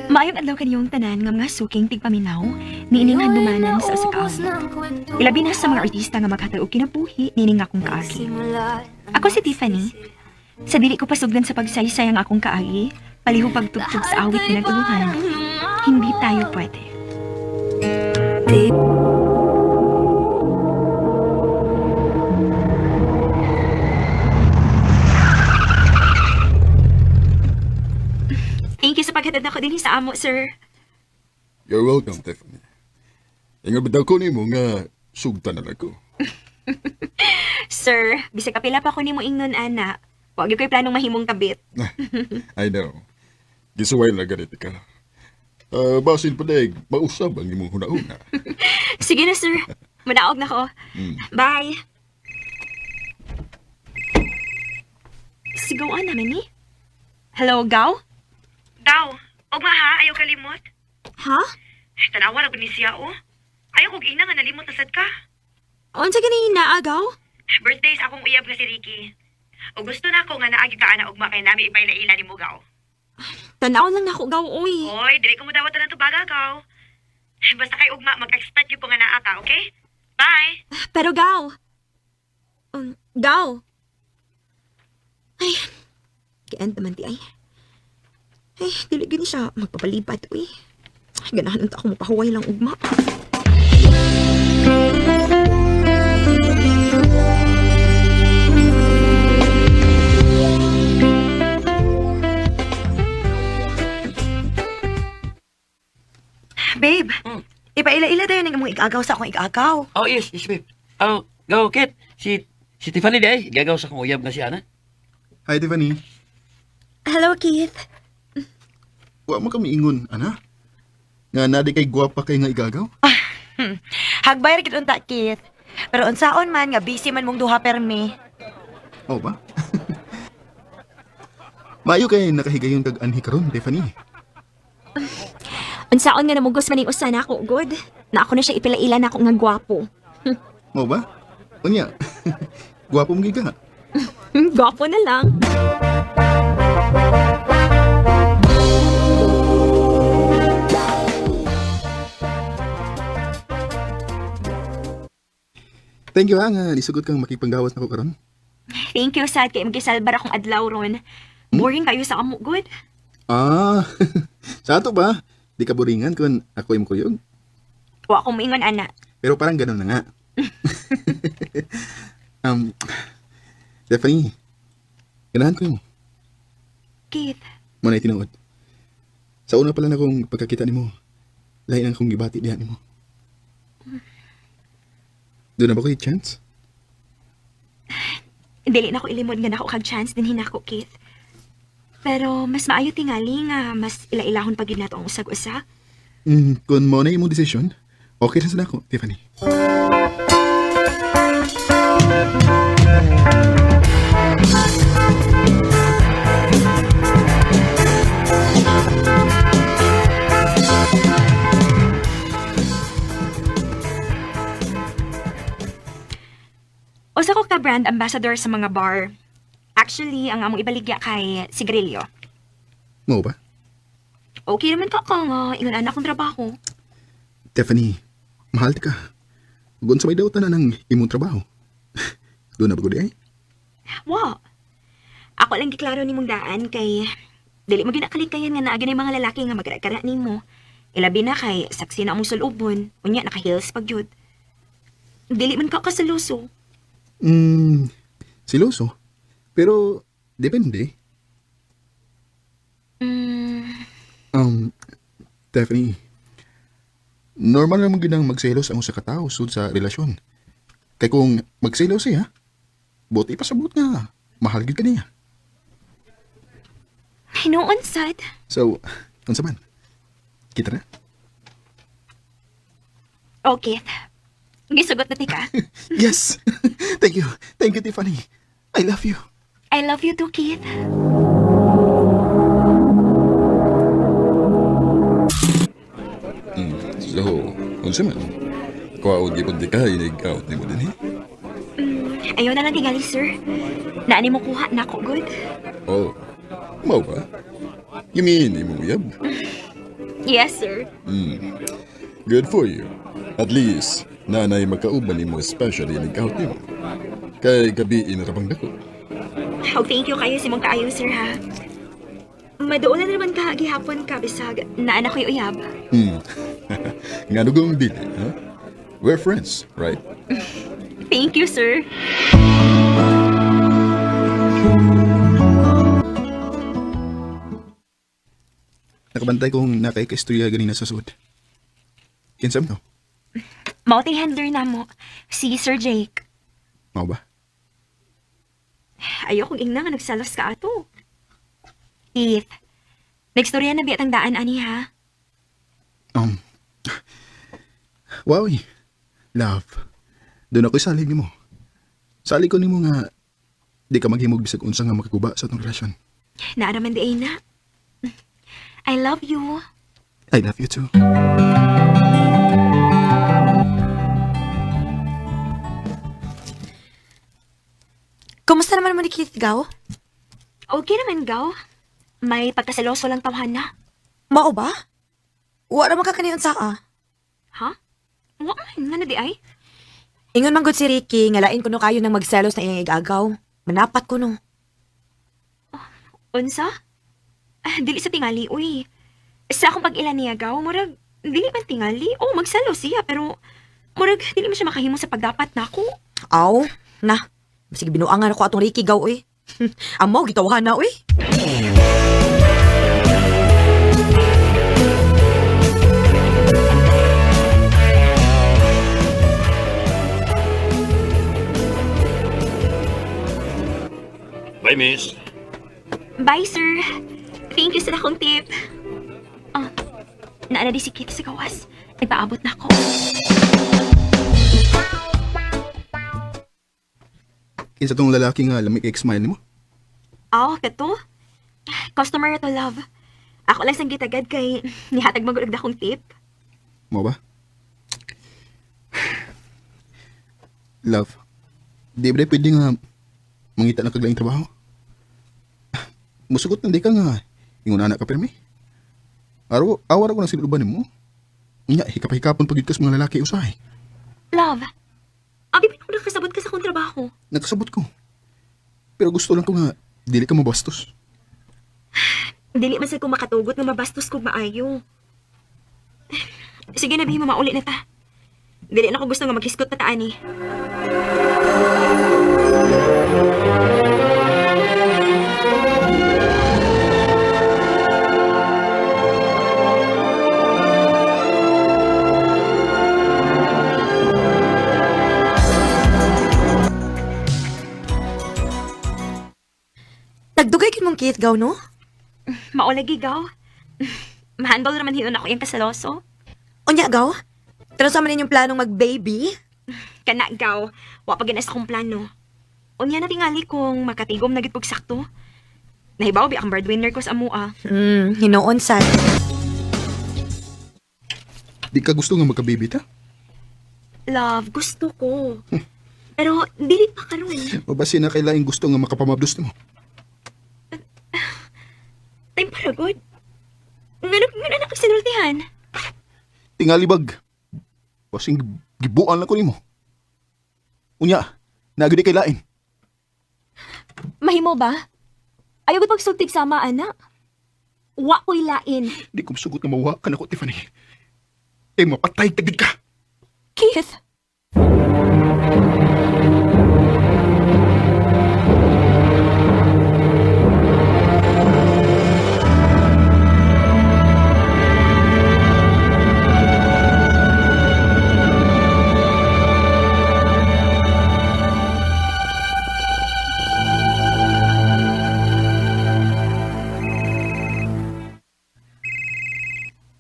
Maayong adlaw kaniyong tanan nga mga suking tigpaminaw niining handumanan sa usa ka awit. Ilabi na sa mga artista nga maghatag og kinabuhi niining akong kaagi. Ako si Tiffany. Sa dili ko pasugdan sa pagsaysay ang akong kaagi, palihog pagtugtog sa awit nga nag-uluhan. Hindi tayo pwede. Thank you sa paghatod nako dinhi sa amo, sir. You're welcome, Tiffany. Ingon ba daw ko nimo nga sugtan na lang ko? Sir, bisag kapila pa ko nimo ingnon ana. Wa gyud ko'y planong mahimong kabit. I know. Gisuway lang ganit ka. Basin pa daig, mausab ang imong huna-huna. Sige na, sir. Manaog na ko. Bye. Sigaw naman ni. Hello, Gaw? Daw, ugma ha, ayaw kalimot. Ha? Tanawa ra gud ni siya oh. Ayaw kog ina nga nalimot na sad ka. Unsa gani naa, Gaw? Birthday sa akong uyab nga si Ricky. O gusto na ako nga naagi ka ana ugma kay nami ipaila-ila ni Mugaw. Tanaw lang nako, Gaw, oy. Oy, dili ko mo dawat ng tubaga gaw. Basta kay ugma mag-expect gyud ko nga naa ka, okay? Bye. Pero, Gaw. Gaw. Ay, kian naman di ay. Ay, dili gani siya magpapalipat, uy. Ay, ganahan unta ako mapahuway lang ugma. Babe, ipaila-ila tayo ng imong igagaw sa akong igagaw. Oh, yes, yes, babe. Oh, go, Kit. Si Tiffany di ay, gagaw sa akong uyab nga si Ana. Hi, Tiffany. Hello, Keith. Wa mo kami ingon, ana? Nga na di kay gwapa kay nga igagaw? Hagbay ra gid unta, Keith. Pero unsaon man nga busy man mong duha permi. Oo ba? Maayo kay nakahigayon kag anhi karon, Tiffany. Unsaon nga namugos man ning usa na ako, good. Na ako na siya ipila-ila na ako nga gwapo. Mao ba? Unya. Gwapo mo giga. Gwapo na lang. Thank you ha nga nisugot kang makipanggawas nako karon. Thank you, sad kay magisalbar akong adlaw ron. Boring kayo sa amo, good. Ah, sa ato ba? Di ka boringan kung ako imong kuyog. Wa ko moingon ana. Pero parang ganun na nga. um, Stephanie, ganahan ko mo. Keith, Manay tinuod. Sa una pa lang akong pagkakita nimo, lain ang akong gibati diha nimo. Doon na ba ko yung chance? dili na ko ilimod nga nako kag chance din hinako, Keith. Pero mas maayo tingali nga mas ila-ilahon pa gid nato ang usag-usa. Kung mo na imong desisyon, okay na sa ako, Tiffany. Usa ko ka brand ambassador sa mga bar. Actually, ang among ibaligya kay Sigrillo. Mo ba? Okay naman ka nga, ingon ana akong trabaho. Tiffany, mahal ka. Gun sa may dautan na ng imong trabaho. Doon na ba ko di ay? Wa. Ako lang giklaro nimong daan kay dili mo ginakalikayan nga naa gyud mga lalaki nga magkara nimo. Ilabi na kay saksi na among sulubon, unya naka heels pag yun. Dili man ka kasaluso. Siloso. Pero, depende. Mm, Tiffany, normal naman ginang magselos ang usa ka tawo sud sa relasyon. Kay kung magselos siya, buti pa sabot nga, mahal gid ka niya. Hinuon sad. So, unsa man? Kita na? Okay. Gisugot na tika. Yes! Thank you. Thank you, Tiffany. I love you. I love you too, Keith. So, unsa man? Kuwaon gipon di ka, inig-out ni mo din eh. Ayaw na lang tingali, sir. Naani mo kuha na ako, good. Oh, mau ba? You mean, imong uyab? Yes, sir. Good for you. At least, nanay magkauban nimo especially nagkahot nimo. Kay gabi inarabang dako. Oh, thank you kayo si mong kaayo, sir, ha? Madoon na naman ka gihapon ka, bisag. Naan ako'y uyab. Nga nugong dili, ha? We're friends, right? Thank you, sir. Nakabantay kong nakaikistorya ganina sa sud. Kinsa man to? Mao tay handler na mo, si Sir Jake. Mao ba? Ayaw kong ingna nga nagsalos ka ato. Keith, nagstorya na biya tang daan ani ha? Wow, eh. Love. Doon ako'y salig nimo. Salig ko nimo nga di ka maghimog bisag unsa nga makaguba sa atong relasyon. Naaraman di ay na. I love you. I love you too. Kumusta naman mo ni Keith, Gaw? Okay naman, Gaw. May pagkasaloso lang tawhan na. Mao ba? Wala man ka kaniyon sa ah. Ha? Wa man, nga na di ay? Ingon man gud si Ricky, nga lain kuno kayo nang magselos na iyang igagaw. Manapat kuno. Unsa? Ah, dili sa tingali, uy. Sa akong pag-ila niya, Gaw, murag, dili man tingali. Oh, magsalo siya, pero murag, dili man siya makahimo sa pagdapat nako. Aw, na. Sige binuangan ako atong Ricky gaw uy. Amo gitawahan na uy. Bye, miss. Bye, sir. Thank you sa dakong tip. Ah, naana di si Keith sa gawas. Nagpaabot na ako. Kinsa tong lalaki nga lamig smile nimo? Aw, kato. Customer to love. Ako lang sang gitagad kay nihatag magulog akong tip. Mao ba? Love, di ba pwede nga mangita ng kaglaing trabaho? Musugot na di ka nga. Ingon anak ka pirmi. Araw, awar ako na siluban nimo. Nya, hikap-hikapon pag ka sa mga lalaki usahay. Love, abi pa ko nakasabot ka sa akong trabaho. Nakasabot ko. Pero gusto lang ko nga, dili ka mabastos. Dili man sad ko makatugot nga mabastos kog maayo. Sige na, Bima, mauli na ta. Dili na ko gusto nga maghiskot pa ta ani. Nagdugay kin mong Keith gaw no? Maulagi gaw. Mahandol naman hinon ako yung kasaloso. Unya gaw? Pero sa man inyong planong mag-baby? Kana gaw, wa pa ginas akong plano. Unya na tingali kung makatigom na gid kog sakto. Nahibaw bi ang breadwinner ko sa amua. Hinoon sad. Di ka gusto nga magka-baby ta? Love, gusto ko. Pero dili pa karon. Mabasi na kay laing gusto nga makapamabdos nimo. Time para good. Ngano ngano na kag sinultihan? Tingali bag. Basing gibuan lang ko nimo. Unya, nagudi kay lain. Mahimo ba? Ayaw gud pagsultig sama ana. Wa ko'y lain. Di ko sugot nga mawa ka nako, Tiffany. Eh, mapatay tagid ka. Keith!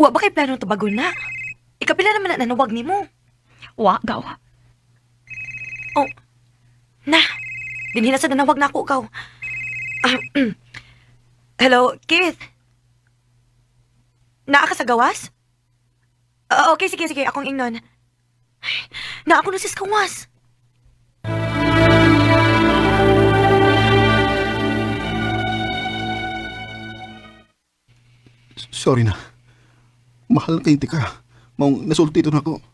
Wa ba kay planong tubagon na? Ikapila naman na nanawag nimo. Wa gaw. Oh. Na. Dinhi na sa nanawag na ako gaw. Ah, Hello, Keith. Naa ka sa gawas? Ah, okay, sige, sige. Akong ingnon. Ay, naa ako na sa gawas. Sorry na. Mahal kay tika. Maong nasulti to nako.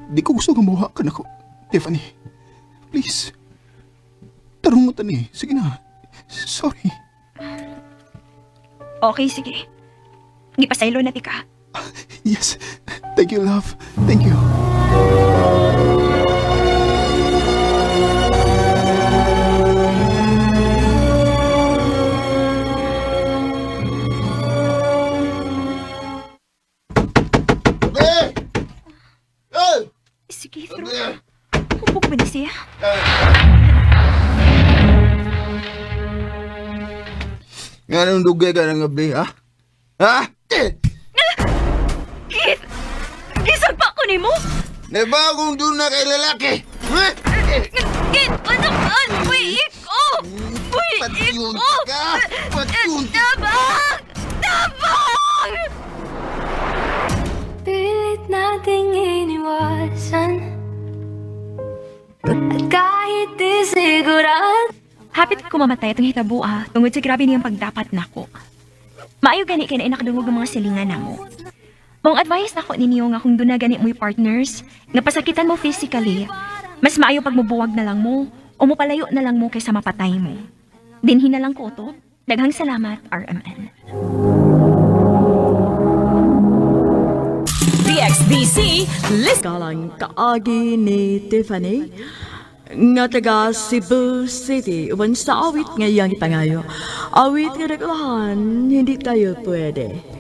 Di ko gusto nga mawa ka nako, Tiffany. Please. Tarong mo tani. Sige na. Sorry. Okay, sige. Gipasaylo na tika. Yes. Thank you, love. Thank you. Sige, Ro. Hubog ba ni siya? Nga nung dugay ka ng gabi, ha? Ha? Keith! Gisag pa ko nimo? Nabagong doon na kay lalaki! Ha? Keith! Ano ka? Uy, iko! Uy, Patyon iko! ka! Patyon Tabang! Tabang! Pilit nating iniwasan. At kahit di sigurado. Hapit ko mamatay itong hitabo ah, tungod sa grabe niyang pagdapat nako. Maayo gani kay na nakadungog ang mga silingan namo. Mong advice nako ninyo nga kung doon na gani mo'y partners, nga pasakitan mo physically, mas maayo pag mubuwag na lang mo o mupalayo na lang mo kaysa mapatay mo. Dinhi na lang ko to. Daghang salamat, RMN. DXDC, list Galang kaagi ni Tiffany nga taga Cebu City uban sa awit nga iyang ipangayo. Awit nga naglahan, hindi tayo pwede.